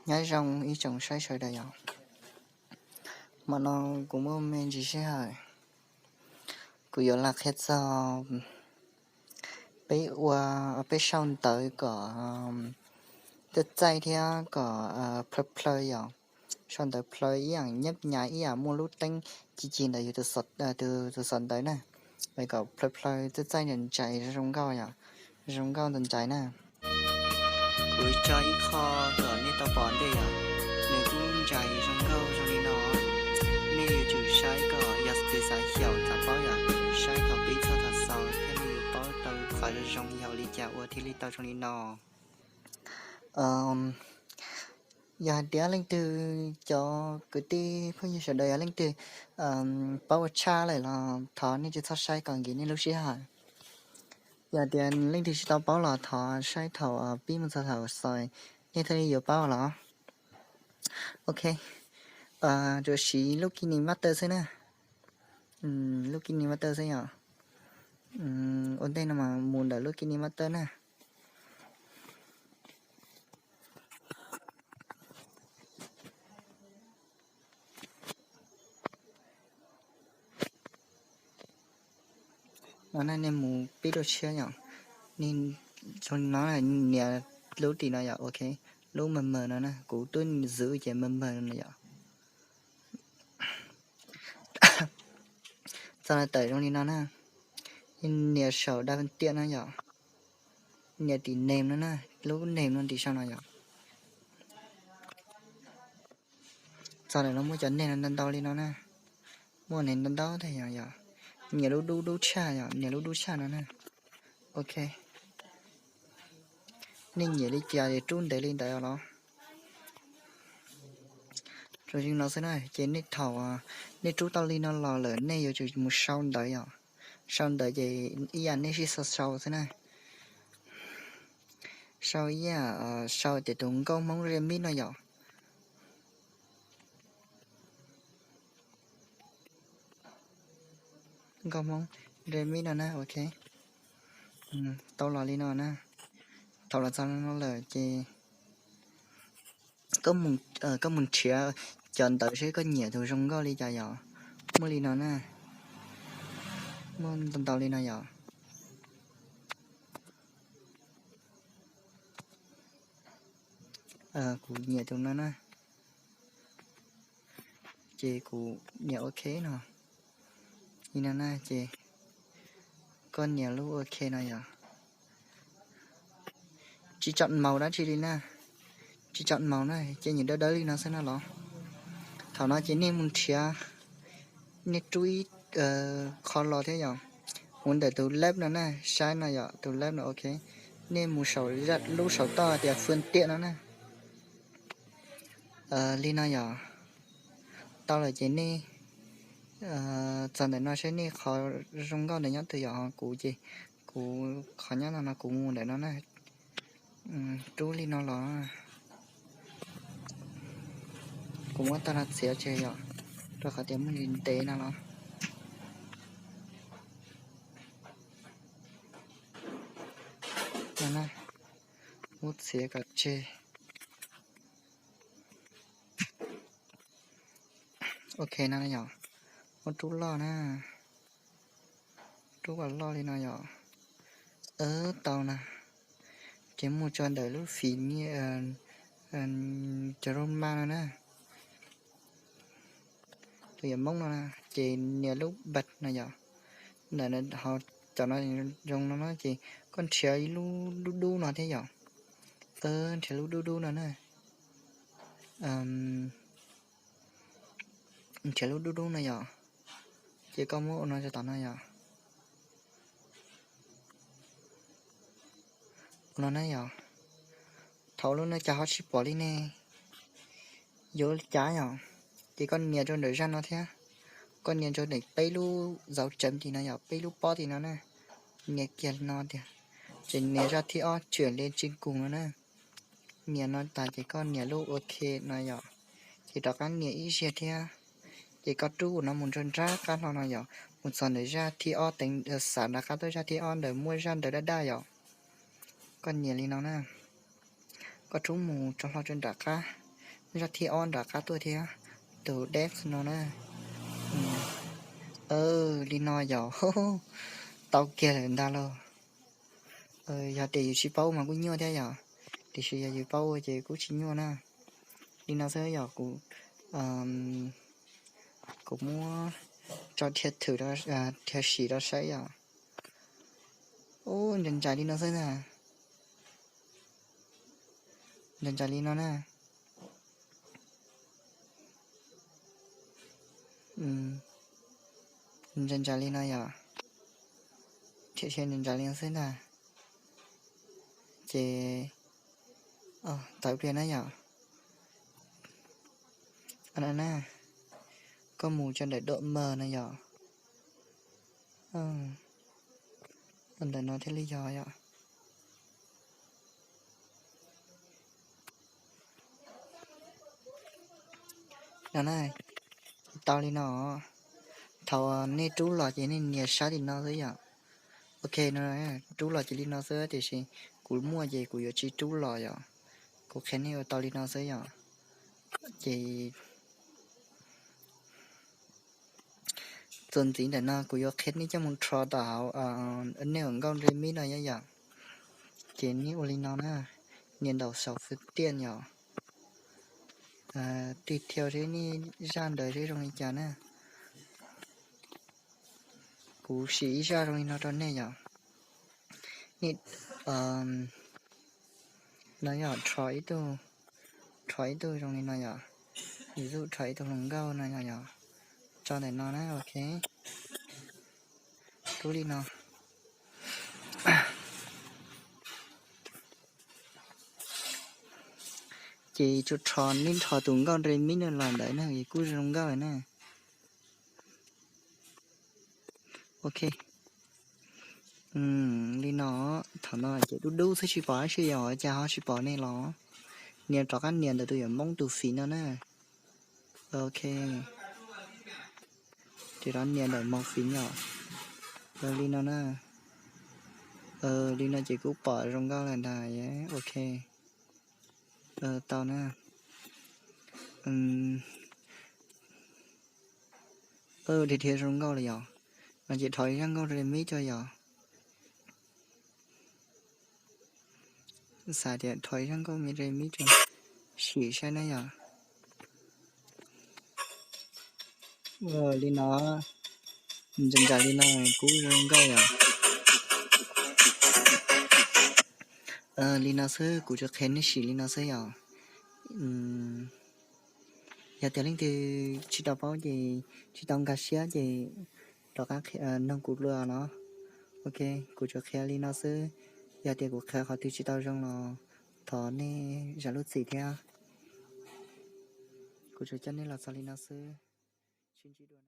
Nyob zoo ib tsoom saib sawv daws yom. Hmo no kuv muaj me ntsis sij hawm, kuv yuav los qhia txog peb ua, peb sau ntawv kom txaij txaij thiab kom plhaw plhaw yom. Sau ntawv plhaw ib yam nyab nyav ib yam muaj lub teeb ci ci ntawm yus tus xov ntawv na, kom plhaw plhaw txaij txaij ntsais ntsais zoo nkauj yom, zoo nkauj ntxais ntsais na. Kuv tso ib qho kom nej tau pom ntej yom, nws kuj ntsais zoo nkauj zoo li no. Nej yuav tsum saib kom yog tus xav xyaum xav paub yom, saib thaum pib txog thaum xaus thiaj li yuav paub tau qhov zoo zoo yog li cas ua thiaj li tau zoo li no. Yog hais tias leej twg, cov kwv tij phooj ywg sawv daws yog leej twg paub ua tshaj lawm los thov nej tsis txhob saib kom nkim nej lub sij hawm. Yog tias leej twg tsis tau paub los thov saib thaum pib mus txog thaum xaus, nej thiaj li yuav paub los. Ok, tsuas siv lub KineMaster xwb na. Lub KineMaster xwb yom. Ua ntej no mas mus ntawm lub KineMaster na. No na, nej mus pib rau tshiab yom. Nej zoo li no, nias lub tim no yom, ok. Lub mờ mờ no na, kuv twb zwv ces mờ mờ no yom. Txog tawm zoo li no na, nias saum đa phần tiện no yom. Nias tim name no na, lub name no tim saum no yom. Txog ntawm no muaj cov name no ntau ntau li no na. Muaj name ntau ntau thiab yom, yom. Nias lub dub dub tshaj yom, nias lub dub tshaj no na. Ok. Nej nyiam li cas ces rub ntev li ntawd los. Tsuas zoo no xwb na, ces nej thaum nej rub tau li no los lawm nej yuav tsum mus sau ntawv yom. Sau ntawv ces ib yam nej sib sau sau xwb na. Sau ib yam, sau tias tus nkauj Hmoob Remix no yom. Nkauj Hmoob Remix no na, ok. Tau los li no na. Thaum los txog no lawm ces koj mus nrhiav cov ntawv seb koj nyiam tus zoo nkauj li cas yom. Muaj li no na. Muaj ntau ntau li no yom. Kuv nyiam tus no na. Ces kuv nias ok no. Li no na ces koj nias lub ok no yom. Tsis chọn màu dab tsi li na. Tsis chọn màu na, ces nws dawb dawb li no xwb no los. Thaum no ces nej mus nrhiav, nej rub ib qho los thiab yom. Mus ntawm tus left no na, saib no yom, tus left no ok. Nej mus saum lub saum toj tias phương tiện no na. Li no yom. Tau lawm ces nej txog ntawm no seb nej qhov zoo nkauj ntawd nyob twg yom. Kuv ces kuv qhov nyob no no, kuv mus ntawm no na. Rub li no los. Kuv muab tag no txiav tseg yom, rau qhov tias muaj ntev no los. No na, muab txiav kom tseg. Ok no yom, muab rub loj na. Rub kom loj li no yom. Tau na. Ces mus tso ntawm lub fim, cov rooj ma no na. Tus yam Hmoob no na, ces nias lub bật no yom. Ntawm ho cov no zoo no na, ces koj nrhiav ib lub dub dub no thiab yom. Nrhiav lub dub dub no na. Nrhiav lub dub dub no yom. Ces koj muab ua no rau tom no yom. Ua no na yom. Thaum lub no cas ho tsis pom li ne? Yuav li cas yom? Ces koj nias rau ntawm zaj no thiab. Koj nias rau ntawm peb lub dấu chấm tim no yom, peb lub pob tim no na. Nias kiag no tiag. Ces nias zaj thib ob, chuyển lên trình cùng no na. Nias no tas ces koj nias lub ok no yom. Ces rov qab nias ib zaug thiab. Ces koj rub ua no mus rau nram qab hlo no yom, mus txog ntawm zaj thib ob, teev xav nram qab tuaj zaj thib ob ntawd muaj zaj ntawv daj daj yom. Koj nias li no na. Koj rub mus rau hlo rau nram qab. Zaj thib ob nram qab tuaj thiab, tus Dex no na. Li no yom, tau kiag lawm ntag lauj. Yog tias yus tsis paub mas kuj nyuaj thiab yom, tiam sis yog yus paub ua ces kuj tsis nyuaj na. Li no xwb yom, kuv, kuv muab tso dhia thwm, dhia sim rau saib yom. Ub, ntsais ntsais li no xwb ntag. Ntsais ntsais li no na. Ntsais ntsais li no yom. Thiab thiab ntsais ntsais li no xwb ntag. Ces tawm pliag na yom. Na, koj mus rau ntawm dom mawg no yom. Ntawm no thiaj li yog yom. No na, tau li no. Thaum nej rub los ces nej nias sab tim no xwb yom. Ok no, rub los ces li no xwb tiam sis kuv muaj ces kuv yuav tsis rub los yom. Kuv qhia nej ua tau li no xwb yom. Ces txuas ntxiv ntawm no kuv yuav qhia nej coj mus rho tom hauv nej ua nkauj nre mib no yom. Ces nej ua li no na, nias ntaus saum fwv tiaj yom. Tig thiau seb nej zaj ntawd seb zoo li cas na. Kuv sim ib zaj zoo li no rau nej yom. Nej, no yog rho ib tug, rho ib tug zoo li no yom. Vis dua rho ib tug hluas nkauj no yom, tso ntawm no na, ok. Rub li no. Ces tsuas rho, nej rho tus nkauj nre mib no los ntawd na, kuj zoo nkauj na. Ok. Li no, thaum no ces dub dub xwb tsis pom dab tsi yom, cas ho tsis pom nej los? Nias rov qab nias ntawm tus yawm Hmoob tus fiv no na. Ok. Ces rov nias ntawm mos fiv yom. Li no na. Li no ces kuj pom zoo nkauj lawm ntag. Ok. Tau na. Dhia dhia zoo nkauj li yom. No ces rho ib zaj nkauj nre mib tso yom. Xav tias rho ib zaj nkauj nre mib tso, sim saib na yom. Li no, ntsais ntsais li no kuj zoo nkauj yom. Li no xwb, kuv tsuas qhia nej sim li no xwb yom. Yog tias leej twg tsis tau paub ces tsis tau nkag siab ces rov qab noog kuv dua no. Ok, kuv tsuas qhia li no xwb. Yog tias kuv qhia qhov twg tsis tau zoo los thov nej zam lub txim thiab. Kuv tsuas coj nej los txog li no xwb. Sib ntsib dua.